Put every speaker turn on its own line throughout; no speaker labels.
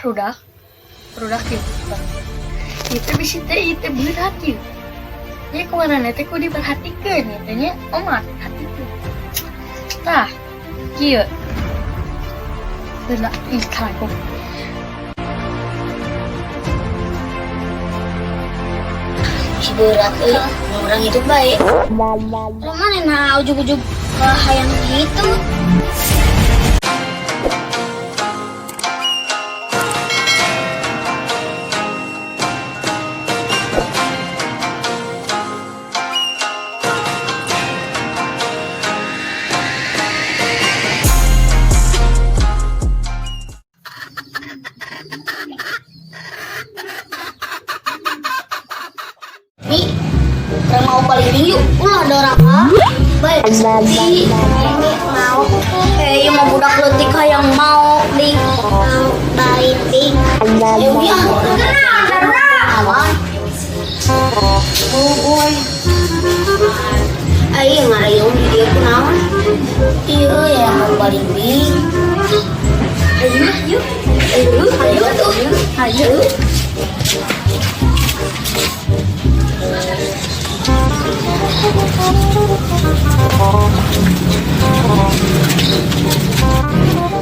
Barudak, barudak kieu. Ieu teh bisi teh ieu teh berat ieu. Ieu kumaha teh kudu diperhatikeun ieu teh nya, omat perhatikeun. Tah, kieu. Berat ih kagok.
Si berat euy, urang hidup baik. Lu mana nah ujug-ujug ke hayang gitu. Mi, urang mau balik yuk. Ulah ada orang ah. Baik, sepi. Mau. Eh, iya mau budak leutik hayang mau di mau balik. Ya udah. Kenal, darurat. Awan. Oh, oi. Ayo ngarayung di dia kunaon? Iya ya mau balimbing. Ayo, yuk. Ayo, ayo tuh. Ayo.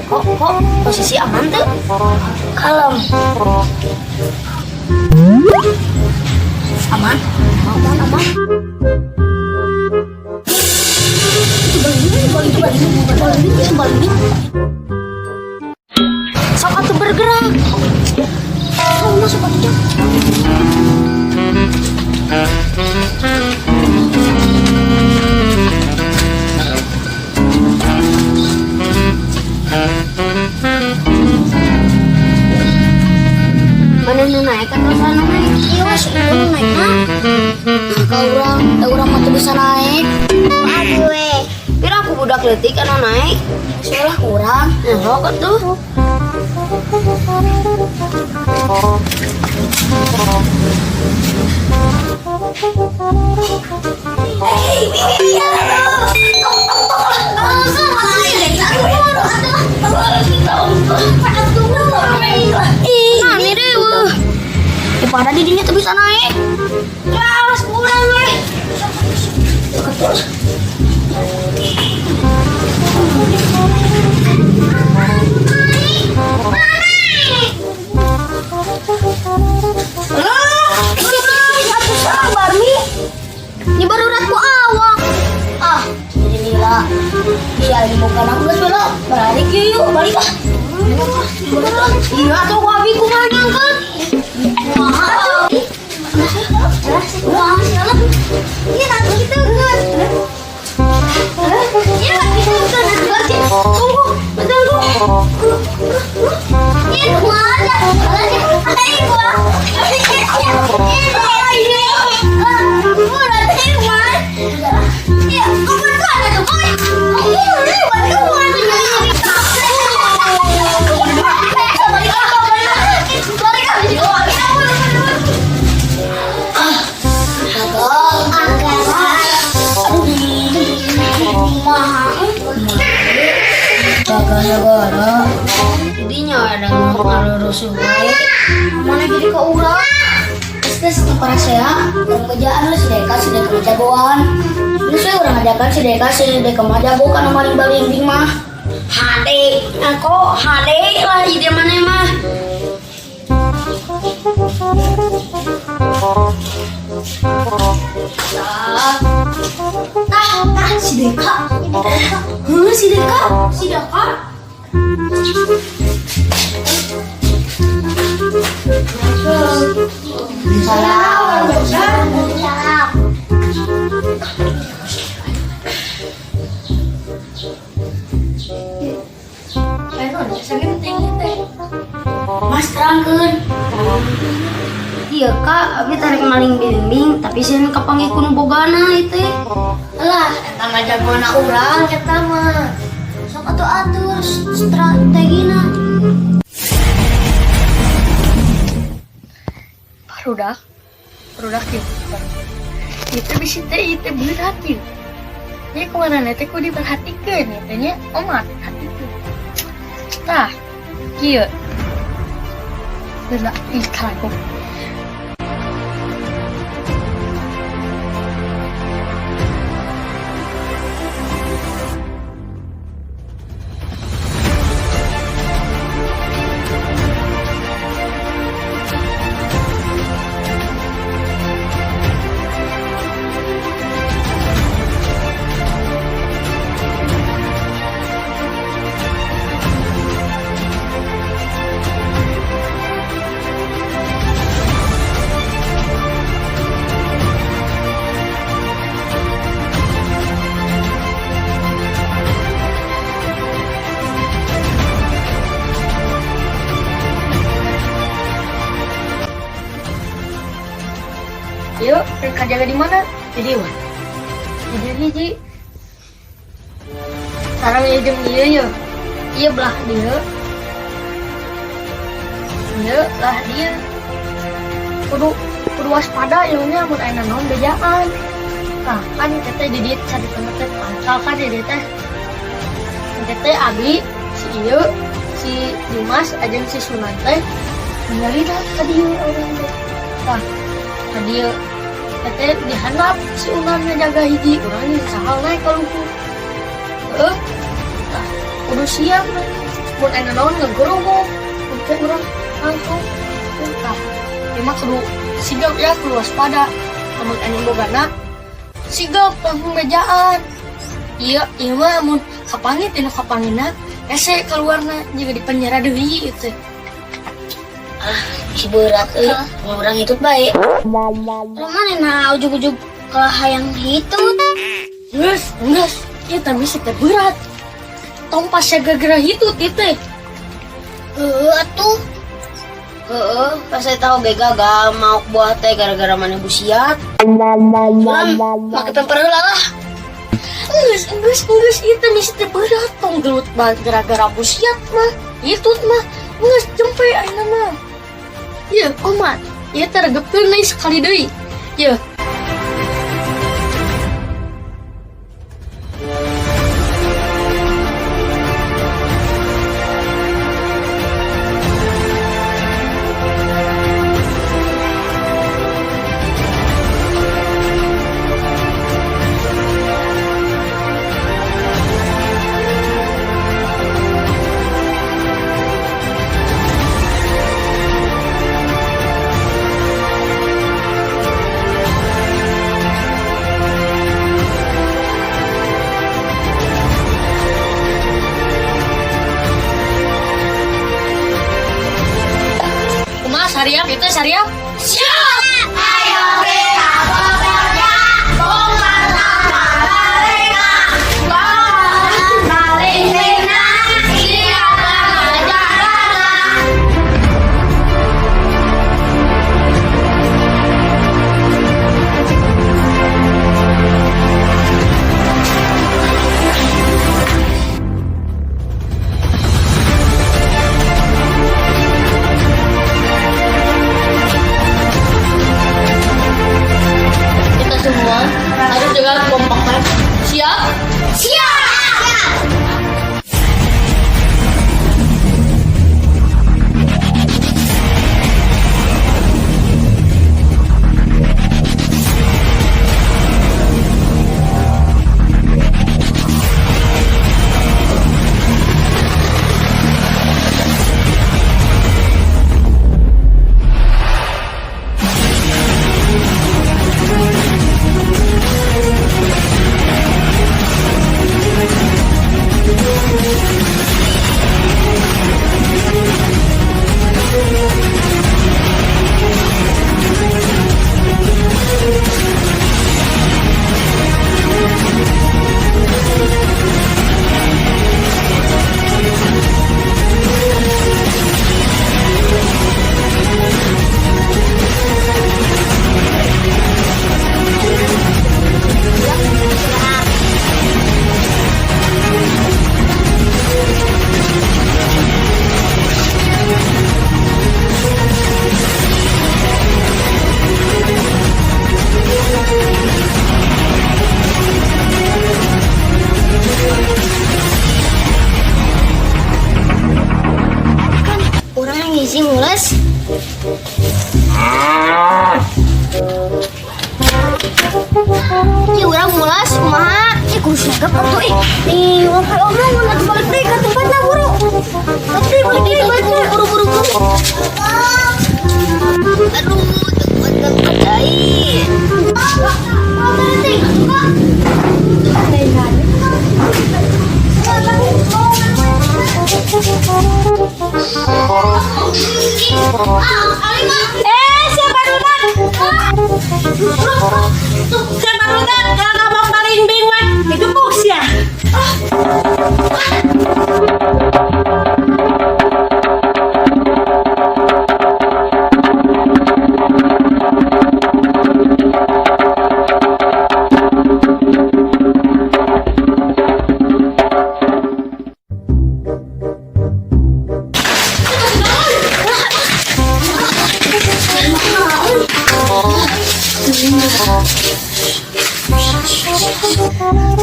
Kok posisi aman tuh? Kalem. Aman, aman, aman. Itu balimbing, itu balimbing, itu balimbing, itu balimbing. Sok atuh bergerak. Sok masuk atuh. Mana nu naik atau sana naik? Iya, si itu nu naik mah. Ka urang, da urang mah teu bisa naik. Aduh we. Pira aku budak leutik anu naik. Salah urang. Nah, sok atuh. Nah, ini deh, wah. Daripada di dinya teu bisa naik. Terus urang we. Atuh sabar Mi. Ini baru ku awak. Ah, jadi lila. Iya, ini bukan aku geus bela. Balik yuk, yuk, balik ah. Iya tuh abi kumaha nyangkeut. Kumaha tuh? Kumaha sih alah. Iya nanti kita geus. Iya nanti kita berarti tunggu, tunggu. Iya kumaha aja. Ayo kumaha. Iya, berarti kumaha. Iya, kamu tuh ada tuh, boy. Gara-gara jadinya ada ngalurus wae. Mana jadi ke urang? Terus para saya kerjaan lu si Deka jagoan. Lu saya urang ngajakan si Deka mah jago kana maling balimbing mah. Hade, kok hade lah ide mana mah. Tah, tah si Deka. Heuh si Deka, si Deka. Salam. Salam. Mas terangkeun. Iya kak, abi tarik maling bimbing, tapi sieun kapanggih ku nu bogana ieu teh. Alah, eta mah jagoana urang eta mah. Sok atuh atur strategina.
Barudak, barudak kieu. Ieu teh bisi teh ieu teh berat ieu. Ieu kumaha teh kudu diperhatikeun ieu teh nya, omat perhatikeun. Tah, kieu. Geura ih kagok. Yuk, rek jaga di mana?
Jadi mah.
Di dieu hiji. Sarang ieu jeung ieu ye. Ieu belah dieu. Ieu belah dieu. Kudu kudu waspada ieu nya mun aya naon bejaan. Tah, kan kita di dieu cari teh pangkal kan di dieu teh. Kita teh abi si ieu, si Dimas ajeng si Sunan teh nyalira ka dieu urang teh. Tah, ka dieu teh dihandap si Unan ngejaga hiji, urang saha naik ka luhur. Heeh. Tah, kudu siap mun aya naon ngegerobok. Engke urang langsung. Tah, ieu mah kudu sigap ya, kudu waspada. Lamun aya bogana sigap langsung bejaan. Iya, ieu mah mun kapanggih tina kapanggihna hese keluarna jiga di penjara deui ieu teh.
Si berat euy, urang hitut bae. Urang mana nah ujug-ujug kalah hayang hitut.
Geus, geus, ieu teh misi teh berat. Tong pas gara-gara hitut ieu teh.
Heueuh atuh.
Heeh, pas saya tahu ge gagal mau buah teh gara-gara mana busiat.
Urang make pemper heula lah.
Geus, geus, geus, ieu teh misi teh berat. Tong gelut banget gara-gara busiat mah. Hitut mah, geus jempe ayeuna mah. Ieu, omat, ieu teh regepkeun deui sekali deui. Ieu. Kumaha sariap itu sariap?
Siap! Ayo kita bekerja, bongkar lapak mereka. Bongkar paling hina, siapa ngajarana.
Kita semua harus jaga kekompakan. Siap?
Siap! Orang yang ngisi mules. Ih, urang mulas kumaha? Ih, kudu siap atuh ih. Ih, urang kayak omongan atuh balik deui ka tempatna buru. Balik deui, balik deui, balik deui.
Buru buru buru. Aduh, tempat tempat aing.
Eh, siapa duluan? Siapa duluan? Kalau ngomong paling bingung, itu ya.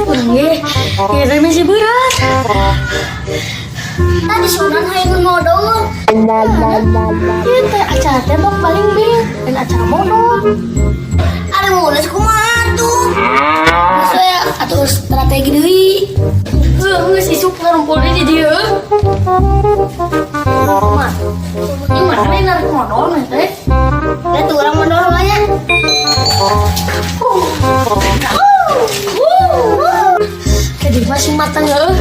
Urang ge, ieu teh masih berat.
Tadi sonan hayang modal.
Ieu teh acara teh bok paling bing dan acara modal.
Ada mulas kumaha tuh? Saya atuh strategi deui.
Heuh, geus isuk ngarumpul deui di dieu. Mah, ini mana nih narik modal nih teh?
Da tuh urang modal nya.
Jadi masih matang heuh.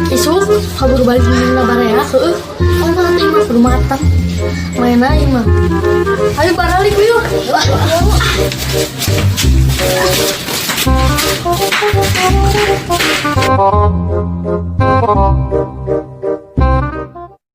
Isuk kabur balik di barea heuh. Oh mah teh mah kudu matang. Main aja mah. Ayo baralik yuk.
Yuk ah.